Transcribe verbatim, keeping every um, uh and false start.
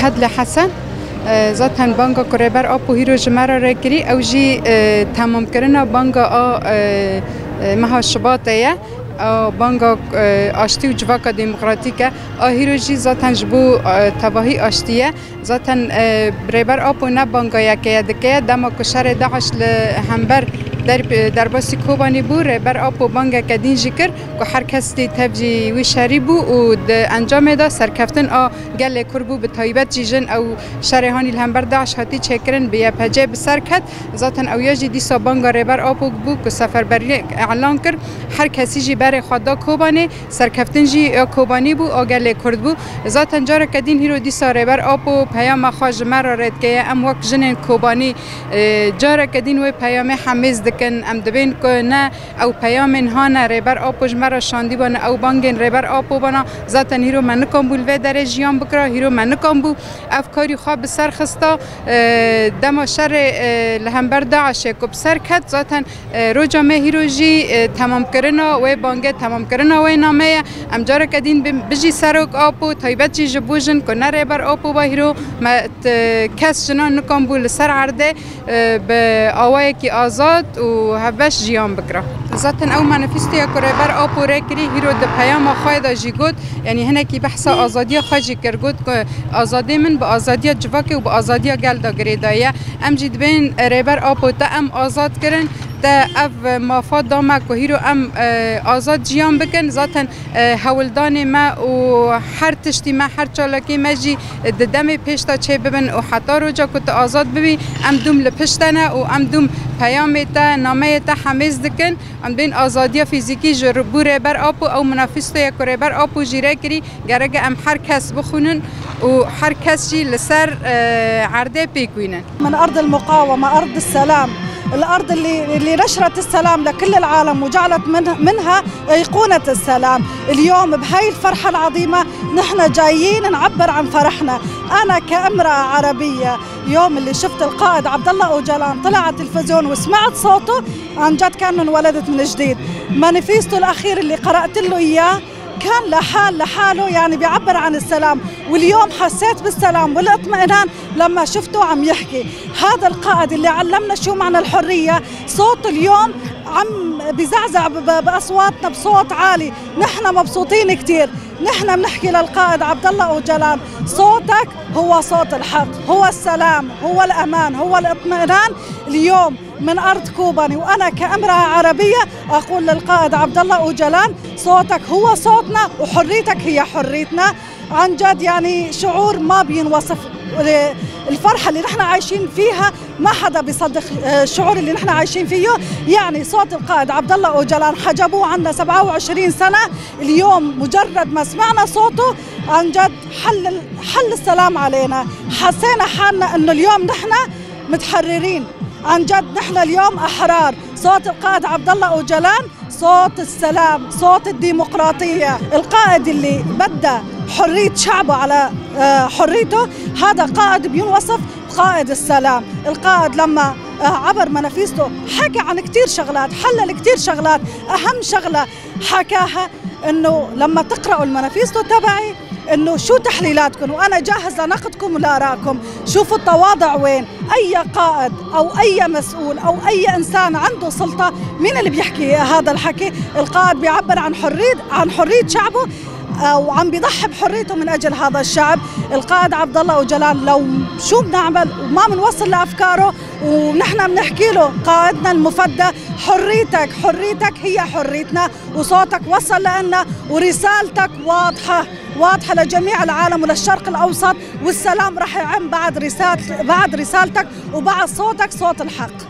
Hedle Hesen, e, zaten banga ku Rêber Apo hîro ji me re rê kirî, ew jî, e, temamkirina banga a, e, e, meha Şibatê ye. A banga, e, aştî û civaka demokratîk e. A hîro jî zaten ji bo, e, tevahî aştî ye. Zaten, e, Rêber Apo ne banga yeke ye dike ye. Dema ku şerê DAIŞ li hember der-, derbasî Kobanî bû, Rêber Apo bangeke din jî kir ku her kes tê tevcî wî şerî bû û di encamê de serkeftin a gelê Kurd bû, bi taybet jî jin. Ew şerê hanî li hember DAIŞ hatî çêkirin, bi Y P G bi ser ket. Zaten ew ya jî dîsa banga Rêber Apo bû ku seferberî îlan kir. Her kesî jî berê xwe da Kobanê, serkeftin jî ya Kobanî bû, a gelê Kurd bû. Zaten careke din hîro dîsa Rêber Apo peyama xwe ji me re rê dike ye. Em wek jinên Kobanî, e, careke din wê peyamê hemêz dikin. Em dibên ku ne ew peyamên hane Rêber Apo ji me re şandî bana, ew bangên Rêber Apo bana. Zaten hîro me nikan bû li vê derê jiyan bikira, hîro me nikan bû ev karî xwe bi ser xista. E, dema şerê, e, li hember DAIŞê ku bi ser ket, zaten, e, roja me hîro jî, e, temamkirina wê bangê, temamkirina wê nameyê ye. Em careke din bi-, bijî Serok Apo, taybet jî ji bo jin ku ne Rêber Apo ba hîro me t-, kes jinan nikan bû li ser erdê, e, bi awayekî azad û hevbeş jiyan bikira. Zaten ew manifestoya ku Rêber Apo rê kirî hîro di peyama xwe de jî got, yanî hinekî behsa azadiya xwe jî kir, got ku azadê min bi azadiya civakê û bi azadiya gel de girêdayî ye. Em jî dibên Rêber Apo te em azad kirin, te ev mafa da me ku hîro em, e, azad jiyan bikin. Zaten e, hewldanê me û her tiştî me, her çalakê me jî di demê pêş de çê bibin û heta roja ku tu azad bibî, em dûm li pişt te ne û em dûm peyamê te, nameyê te hemêz dikin. Em bên azadiya fîzîkî ji bo Rêber Apo, ew manifestoya ku Rêber Apo jî rê kirî, gerek e em her kes bixwînin û her kes jî li ser, e, erdê pêk bînin. من أرض المقاومة، أرض السلام، الأرض اللي، اللي نشرت السلام لكل العالم وجعلت من، منها أيقونة السلام. اليوم بهاي الفرحة العظيمة نحن جايين نعبر عن فرحنا. أنا كامرأة عربية، يوم اللي شفت القائد عبد الله أوجلان طلع على التلفزيون وسمعت صوته، عن جد كأنه انولدت من جديد. مانيفيستو الأخير اللي قرأت له إياه كان لحال لحاله، يعني، بيعبر عن السلام. واليوم حسيت بالسلام والاطمئنان لما شفته عم يحكي. هذا القائد اللي علمنا شو معنى الحرية، صوت اليوم عم بزعزع ب-، ب-، بأصواتنا بصوت عالي. نحن مبسوطين كتير. نحن بنحكي للقائد عبد الله أوجلان: صوتك هو صوت الحق، هو السلام، هو الأمان، هو الاطمئنان. اليوم من أرض كوباني، وأنا كامرأة عربية أقول للقائد عبد الله أوجلان: صوتك هو صوتنا وحريتك هي حريتنا. عن جد، يعني، شعور ما بينوصف. الفرحة اللي نحن عايشين فيها ما حدا بيصدق، آه، الشعور اللي نحن عايشين فيه. يعني، صوت القائد عبد الله أوجلان حجبوه عنا سبعة وعشرين سنة، اليوم مجرد ما سمعنا صوته، عن جد، حل ال-، حل السلام علينا. حسينا حالنا إنه اليوم نحن متحررين. عن جد نحن اليوم أحرار. صوت القائد عبد الله أوجلان صوت السلام، صوت الديمقراطية. القائد اللي بدى حرية شعبه على، آه، حريته، هذا قائد بينوصف بقائد السلام. القائد لما، آه، عبر مانيفيستو حكى عن كتير شغلات، حلل كتير شغلات. أهم شغلة حكاها إنه لما تقرأوا المانيفيستو تبعي، إنه شو تحليلاتكم، وأنا جاهز لنقدكم ولآرائكم. شوفوا التواضع وين. أي قائد أو أي مسؤول أو أي إنسان عنده سلطة، مين اللي بيحكي هذا الحكي؟ القائد بيعبر عن حرية، عن حرية شعبه، آه، وعم بيضحي بحريته من أجل هذا الشعب. القائد عبد الله أوجلان، لو شو بنعمل وما بنوصل لأفكاره، ونحن بنحكي له: قائدنا المفدى، حريتك، حريتك هي حريتنا، وصوتك وصل لنا، ورسالتك واضحة، واضحة لجميع العالم وللشرق الأوسط، والسلام رح يعم بعد رسالت-، بعد رسالتك وبعد صوتك، صوت الحق.